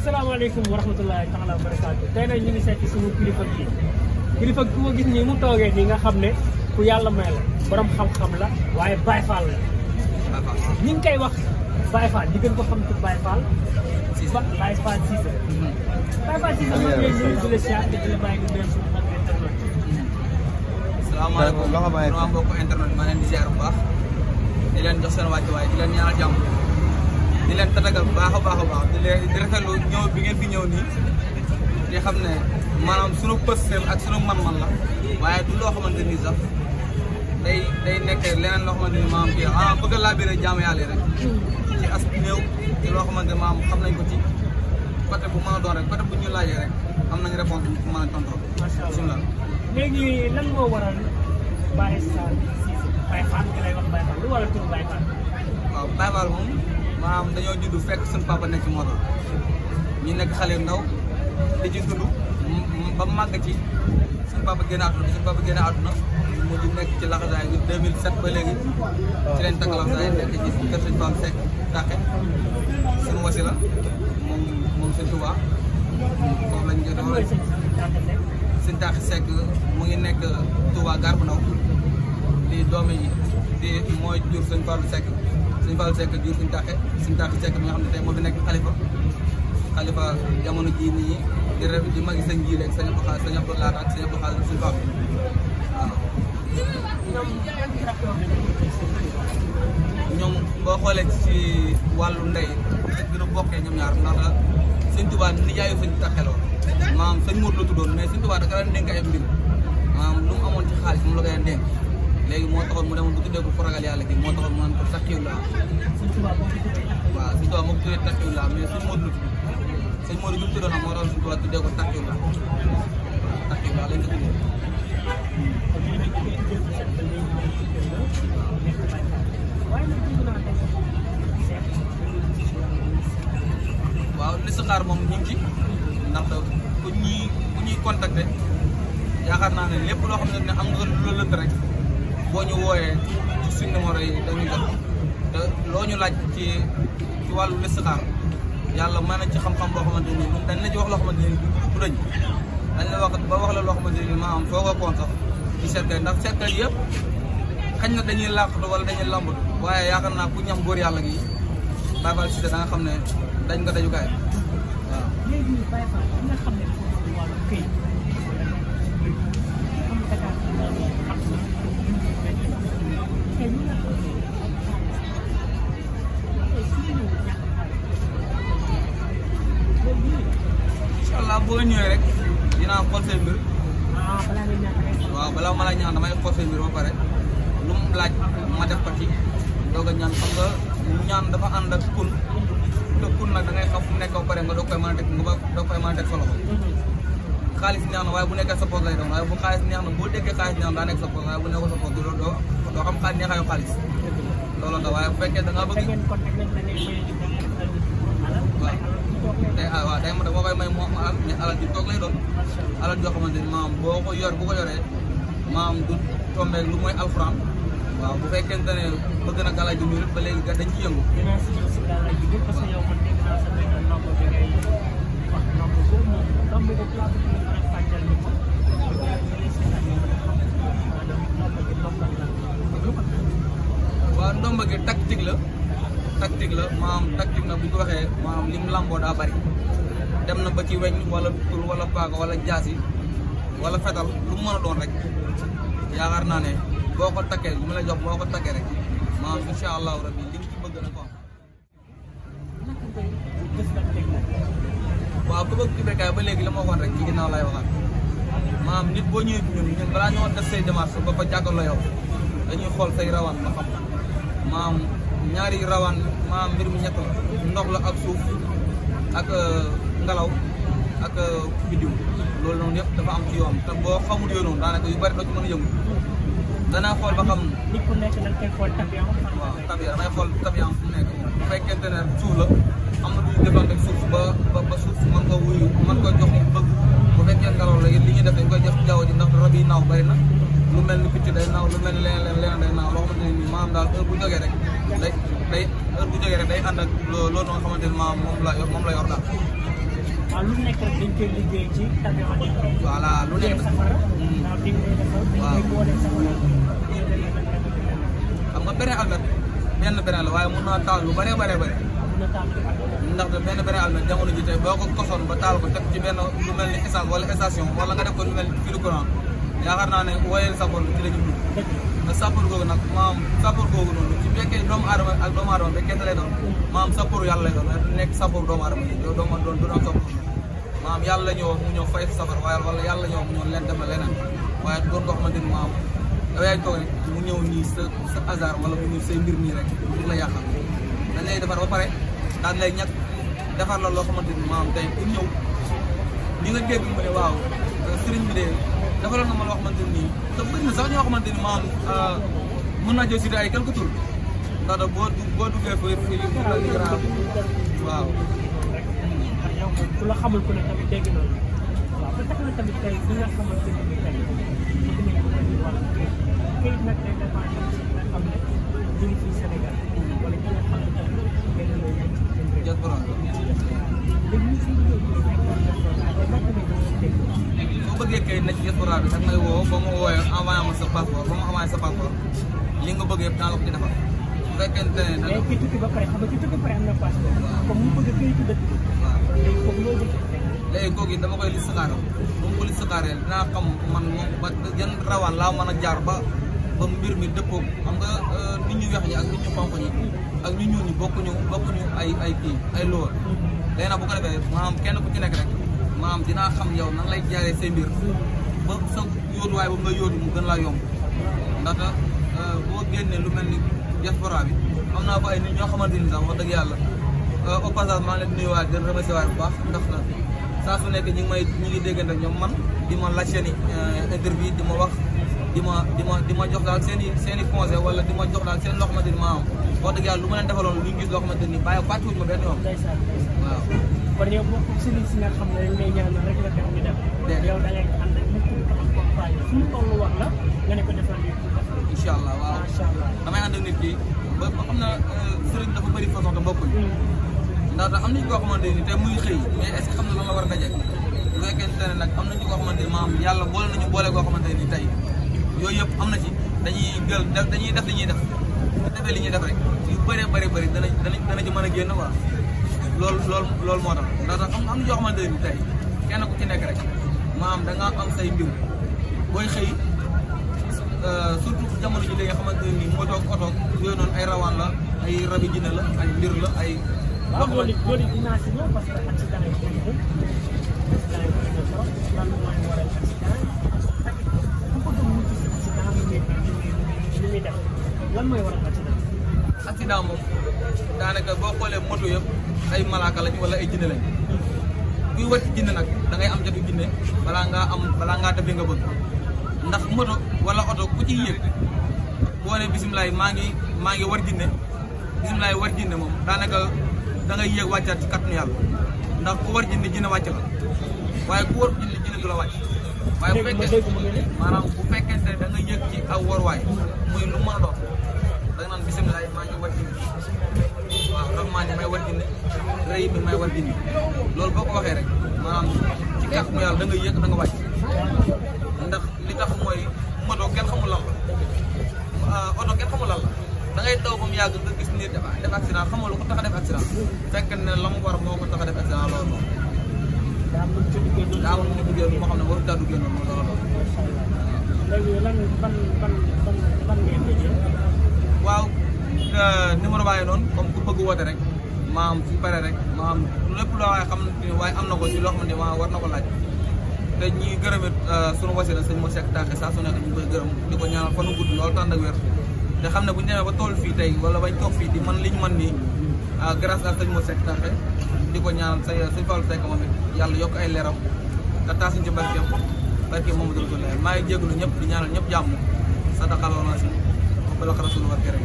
asalaamaaleykum wa rahmatullahi taala wa barakaatu tey nag ñu ngi seeti suñu kilifa ku ma gis nii mu toogee nii nga xam ne ku yàlla may la borom xam-xam la waaye Baye Fall la ñi ngi koy wax Baye Fall di gën ko xam ci Baye Fall Baye Fall Cissé Baye Fall Cissé ma ngi nuyu di la siyaar di la bàyyi nga nuyu suñu mbokk internet salaamaaleykum sama mbokku internet maa leen di ziar bu baax di leen jox seen wàccuwaay di leen ñaanal jàmm di leen tatagal bu baax a baax di rafetlu ñëw bi ngeen fi ñëw nii di xam ne maanaam sunu pëstéef ak sunu man-man la waaye du loo xamante ni sax day nekk leneen loo xamante ni maanaam kii bëgg laa biire jaamu yàlla rek ci as néew ci loo xamante ni maanaam xam nañ ko ci côté bu mën a doon rek côté bu ñu laajee rek am nañ réponse bu mën a tontoo. macha allah bisimilah. léegi lan moo waral Baye Fall Cissé Baye Fall ki lay wax Baye Fall lu waral tur Baye Fall. waaw Baye Fall moom maanaam dañoo judd fekk suñu papa nekk ci moto ñu nekk xale yu ndaw di ci dund ba màgg ci suñu papa génn àdduna mu di nekk ci laxasaay bi 2007 ba léegi ci leen takk laxasaay nekk ci kër suñu Fall Seck Tàqe suñu wasila moom sëñ Touba foofu lañ jot sëñ Tàqe Seck mu ngi nekk Touba Gare bu Ndaw di doomi di mooy jur sëñ Fall Seck sëñ Fall Seck jur sëñ Tàqe Seck mi nga xam ne tey moo fi nekk xalifa jamono jii nii di magi sëñ ji léegi sëñ Abdou Laat ak sëñ Abdou Xaadir sëñ Fall waaw ñoom boo xoolee ci wàllu ndey gën a bokkee ñoom ñaar ndax sëñ Tuubaa nijaayu sëñ Tàqe la maanaam sëñ Moodu la tuddoon mais sëñ Tuubaa da ka daan dénk ay mbir maanaam lu mu amoon ci xaalis moom la koy dénk léegi moo taxoon mu demoon bu tuddee ko ragal yàlla gi moo taxoon mu naan ko Taqiyu Laa waaw sëñ Tuubaa moo ko tuddee Taqiyu Laa mais sëñ Moodu la tudd sëñ Moodu bi mu tuddoon nag moo taxoon sëñ Tuubaa tuddee ko Taqiyu Laa Taqiyu Laa lañ ko tuddee waaw listixaar moom ñu ngi ci ndax bu ñuy contacter yaakaar naa ne lépp loo xam ne am nga lu lënt rek boo ñu wooyee ci suñu numéro yi dañuy jot te loo ñu laaj ci wàllu listixaar yàlla mën na ci xam-xam boo xamante ni dañ la ci wax loo xamante ni du dañ dañ la wax ba wax la loo xamante ni maanaam foo ko koon sax ci cercle ndax cercle yëpp xañ na dañuy làqatu wala dañuy lambatu waaye yaakaar naa ku ñam góor yàlla gi Baye Fall Cissé da nga xam ne dañ ko dajukaay waaw. léegi Baye Fall nga xam ne foofu wàllu këy incha allah boo ñëwee rek dinaa xool seen mbir. waaw balaa ma la ñaan damay xool seen mbir ba pare lu mu laaj ma def ko ci doog a ñaan xam nga ñaan dafa ànd ak kun te kun nag da ngay xam fu mu nekk ba pare nga doog koy mën a teg sa loxo. xaalis neex na waaye bu nekkee sa poos lay doon waaye bu xaalis neex na boo déggee xaalis neex na daa nekk sa poos waaye bu nekkul sa poos doo xam xaalis neexaayu xaalis loolu la waaye bu fekkee da ngaa bëgg waaw day dama koy may moom mais alal ji toog lay doon alal joo xamante ni maam boo ko bu ko yoree maam du tombé lu mooy alxuraan waaw bu fekkente ne bëgg na gàllaaj ji muy ba léegi dañ ci yëngu. dinaa si ñëw si gàllaaj ji parce que yow man dégg naa sa benn nombre bi ngay wax nombre boobu moom nombre boobu laa bëgg nga faram fàcceel ni ko waaw ndomba gi tactique la maam tactique na bu ñu ko waxee maam lim lamboo daa bari dem na ba ci weñ wala tur wala paaka wala jaasi wala fetal lu mu mën a doon rek yaakaar naa ne boo ko takkee lu mu la jox boo ko takkee rek maam incha allahu rabbi li nga ci bëgg na ko am. waaw ku bëgg Ibrahima ba léegi la ma waxoon rek ci ginnaaw laay waxaat maam nit boo ñëwee fi ñun balaa ñoo def say démarche ba fa jàkkaarloo yow dañuy xool say rawaan ba xam maam ñaari rawaan maam mbir mi ñett la ndox la ak suuf ak ngelaw ak biddiw loolu noonu yëpp dafa am ci yoon te boo xamul yoon noonu daanaka yu bari doo ci mën a yëngu danaa xool ba xam. nit ku nekk dañ koy xool tabian. waaw tabian damay xool tabian fu mu nekk bu fekkente ne suuf la am na lu ñu defoon rek suuf ba suuf mën ko wuyu mën ko jox li bëgg bu fekkee ngelaw la li ñuy def dañ koy def jaww ji ndax rab yi naaw bari na lu mel ni picc day naaw lu mel ni leneen day naaw loo xamante ne nii maanaam daal heure bu jógee rek day ànd ak loolu nga xamante ne moom la yor daal waaw lu nekk rek dañ koy liggéey ci tabixa nit ki. voilà lu nekk safara. waaw di nga defar. waaw dañ koy boole safara. xam nga benn almet benn la waaye mun naa taal lu bëree bëri. mun na taal lu bëri. ndax benn almet jamono ji tey boo ko kosoon ba taal ko teg ci benn lu mel ni essence wala station wala nga def ko lu mel ni fil courant yaakaar naa ne wooyee sapeur ci la ñu dugg. te sapeur googu nag maam sapeur googu noonu ci fekkee doomu aadama ak doomu aadama ba kese lay doon maam sapeur yàlla lay doon waaye du nekk sapeur doomu aadama yi yow doomu doon du doon sapeur maam yàlla la ñëw mu ñëw fay safar waaye wala yàlla ñëw mu ñëw leen defal leneen waaye doon koo xamante ni maam yow yaay toog rek mu ñëw nii sa hasard wala mu ñëw say mbir nii rek pour la yàqal dañ lay defar ba pare daan lay ñàkk defar la loo xamante ni maam tey pour ñëw ñi nga dégg mu ne waaw sëriñ bi de defaloon na ma loo xamante ni te bëri na sax ñoo xamante ni maam mën naa jël si ay quelques tours ndax boo duggee fii mën na li grave waaw. ku la xamul ku ne tamit dégg na waaw ba tax na tamit tey bi nga xamante ni tey bëgg nañ ko tamit wàllu këyit nag day dépendre ci nga xam ne ñu ngi fii Sénégal wala ñi nga xam ne tamit benn la ñu ci diaspora léegi ñu fi ñëw ñu nekkoon soo bëggee kayit na ci diaspora bi nag may woo ba ma woowee envoyé ma sa passeport ba ma envoyé sa passeport li nga bëgg yëpp naa la ko ci defal bu fekkente ne mais kii tukki ba pare xam nga kii tukki ba pare am na passeport comme mu bëgg kayitu dëkk bi léegi foofu loo jël léegi kooku it dama koy listixaaral bu ma ko listixaaree dinaa xam man moom ba yan rawaan laa mën a jaar ba mbir mi dëppoo xam nga nit ñu weex ñi ak nit ñu xonq ñi ak nit ñuul ñi bokkuñu ay kii ay lool léegi nag bu ko defee maanaam kenn ku ci nekk rek maanaam dinaa xam yow nan lay jaaree say mbir ba sa yóotuwaay ba nga yóotu mu gën laa yomb ndaxte boo génnee lu mel ni diaspora bi am naa fa ay nit ñoo xamante ni sax wax dëgg yàlla au passage maa ngi leen di nuyuwaat di leen remercier waat bu baax ndax saa su nekk ñi ngi déggante ak ñoom man di ma laaj seen i interview di ma wax di ma jox daal seen i conseil wala di ma jox daal seen loo xamante ni maanaam wax dëgg yàlla lu ma leen defaloon lu ñu gis loo xamante ni bàyyi fàttewuñ ma benn yoon waaw kon yow bokk si nga xam ne dañ lay ñaanal rek nga def ñu dem yow da ngay ànd ak nit ki ko accompagné fu mu toll wax la nga ne ko defal lii incha allah waaw macha allah damay ànd ak nit ki ba xam na sëriñ dafa bëri façon te bokkuñ ndax am nañu koo xamante ni te muy xëy mais est ce que xam na lan la war a dajeeg bu fekkente ne nag am nañu koo xamante ni maam yàlla boole nañu boole koo xamante ni tey yooyu yëpp am na ci dañuy def li ñuy def defee li ñuy def rek yu bëree bëri dana ci mën a génn quoi loolu moo tax ndax am na ñoo xamante ni tey kenn ku ci nekk rek maam da ngaa am say mbir booy xëy surtout jamono ji léegi xamante ne nii moo toog oto yooyu noonu ay rawaan la ay rabi jinne la ay mbir la ay. waaw loolu dinaa si ñëw parce que accident yi bëri na accident yi bëri na trop lan mooy waral accident ak bu ko doon mu gis accident li muy def lan mooy waral accident. accident moom daanaka boo xoolee moto yëpp ay malaaka lañ wala ay jinne lañ kuy wàcc jinne nag da ngay am jotu jinne balaa ngaa def li nga bëgg ndax moto wala oto ku ci yéeg boo ne bisimilah maa ngi war jinne bisimilah war jinne moom daanaka da ngay yéeg wàccaat ci kàttanu yàlla ndax ku war jinne wàcc la waaye ku war jinne du la wàcc. waaye bu fekkee maanaam bu fekkente ne da nga yéeg ci aw waruwaay muy lu mën a doon da nga naan bisimilah maa ngi war jinne waaw rahmaan ni may war jinne rëy mi may war jinne loolu boo ko waxee rek maanaam ci kàttanu yàlla da nga yéeg da nga wàcc ndax li tax mooy moto kenn xamul lan la oto kenn xamul lan la da ngay daw ba mu yàgg nga gis nit def accident xamoo lu ko tax a def accident fekk ne la mu war moo ko tax a def accident loolu noonu. daa am lu mu duggee moo xam ne warut daa duggee noonu loolu. léegi lan ban ngeen déggee. waaw numéro baa ngi noonu comme ku bëgg woote rek maam su paree rek maam lépp loo waaye xam ne waaye am na ko ci loo xam ne maa war na ko laaj. te ñi gërëm it sunu wasila sëñ Mor Seck Taaxe saa su nekk ñu koy gërëm di ko ñaanal fanu gudd loolu tànn ak wér te xam ne bu ñu demee ba tool fii tey wala bañ toog fii di man li ñu mën nii grâce à sëñ Mor Seck Taaxe di ko ñaanal sëñ Fallou Seck moom it yàlla yokk ay leeram te taasuñ ci barkeem Mamadou Rasulullah maa ngi jégalu ñëpp di ñaanal ñëpp jàmm sadaqallahu al-aziim wa balaga rasulul karim